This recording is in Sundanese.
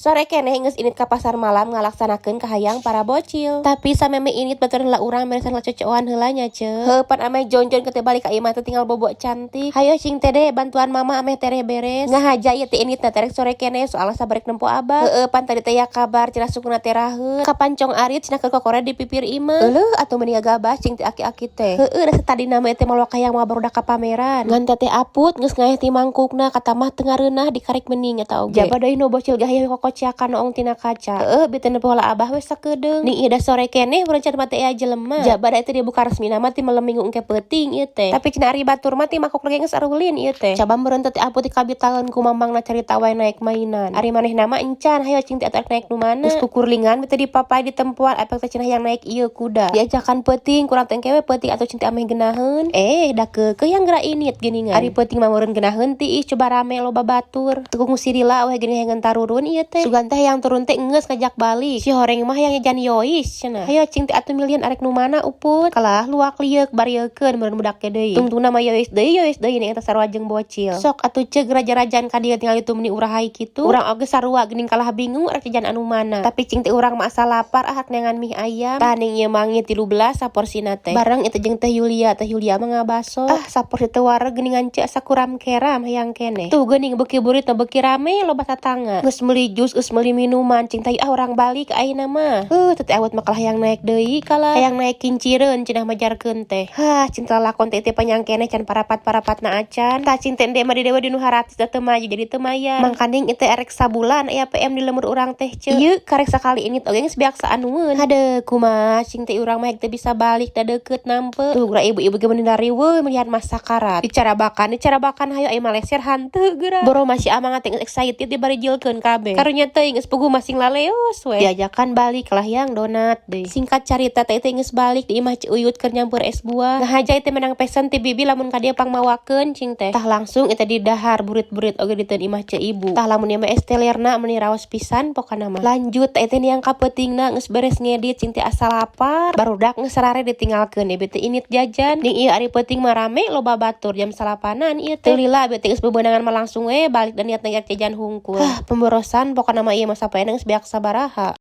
Sore keneh geus indit ka pasar malam ngalaksanakeun kahayang para bocil. Tapi sameme indit, batur heula urang beresan cocoan heula nya, ce. Heuh, pan ameh jonjon ke balik ka imah teh tinggal bobok cantik. Hayo cing teh bantuan mama ameh tereh beres. Ngahaja ieu teh indit na terek sore keneh, soalna sabarek nempo abah. Heueuh, pan tadi teh ya kabar cenah sukuna teh raheut. Kapancong arit cenah keur kokore di pipir imah. Euleuh atuh, meuni gabah cing teh aki-aki teh. Heueuh, da satadina mah teh moal hayang moal barudak ka pameran. Ngan teteh Aput geus ngaeh ti mangkukna, katamah teu ngareunah dikarik mening eta oge. Jaba deui nu bocil gahayeuh kokociakan noong tina kaca. Heueuh, beuteun nempo heula abah we sakedeung. Ning ieu da sore keneh berencana mah teh aya jelema. Jaba da itu dibuka resmi mah ti malam Minggu engke peuting ieu teh. Tapi cenah ari batur mah ti mangkuk lagi geus arulin ieu teh. Coba meureun teh Aput dikabitaeun ku mamangna carita wae naik mainan. Ari manehna mah encan, hayo cing teh naik nu mana. Geus kukurlingan beuteun dipapai di tempuan efek teh cenah yang naik ieu kuda. Diajakan peuting kurang teh engke we peuting atau cing teh ameh geunaheun. Eh, da keukeuh yang geura init geuningan. Ari peuting mah meureun geunaheun ti ih, coba rame loba batur. Teu ngusirila we geuning hayang tarurun ieu teh. Sugan teh yang turun teh geus ngajak balik. Si horeng mah yang ngejan Yois cenah. Hayo cing teh atuh milihan arek nu mana, Uput. Kalah luak lieuk bariekeun meureun budak deui. Tungtungna mah Yois deui, Yois deui, ning eta sarua jeung bocil. Sok atuh ceuk raja-rajaan ka dieu tinggal itu meuni urahai kitu. Urang oge sarua geuning kalah bingung arek jajan anu mana. Tapi cing teh urang mah asa lapar ah, neangan mie ayam. Tah, ning ieu mangi 13 saporsina teh. Bareng itu jeung Teh Yulia, Teh Yulia mah ngabaso. Ah, saporsi teh wareg geuningan ce, asa kuram keram hayang keneh. Tuh geuning beuki burit na beuki rame loba tatangga. Geus meuli jus, geus meuli minuman, cing teh ah urang balik ayeuna mah. Heuh, teh awet mah kalah hayang naik deui, kalah hayang naik kincireun cenah majarkeun teh. Hah, cinta lakon teh teh panjang keneh can parapat-parapatna acan. Tah, cing teh mah di dewa di nu haratis da teu maju jadi teu mayar. Mangkaning itu erek sabulan aya PM di lemur urang teh, ce. Ieu karek sakali ini oge geus biak saanueun. Hade kumaha cing teh urang mah teu bisa balik da deukeut nampe. Tuh geura ibu-ibu ge meuni riweuh melihat masakarat. Dicarabakan, dicarabakan, hayo aya maleser hanteu geura. Boro masih amang teh excited dibarijilkeun kabeh. Karunya teuing geus puguh masing laleos we. Diajakan balik lah yang donat deui. Singkat carita teh teh geus balik di imah Uyut keur nyampur es buah. Ngahaja teh menang pesen ti bibi lamun ka dieu pangmawakeun cing teh. Tah, langsung eta di dahar burit-burit oge diteun imah ce ibu. Tah, lamun ieu mah es telerna meuni raos pisan pokona mah. Lanjut teh teh yang kapeutingna geus beres ngedit cing teh asa lapar. Barudak geus sarare ditinggalkeun ieu teh init jajan. Ning ieu ari peuting mah rame loba batur jam 9-an ieu teh. Teu lila bete geus bebeunangan mah langsung we balik dan niat jajan hungkul. Hah, pemborosan pokona mah ieu mah sapoena geus beak sabaraha.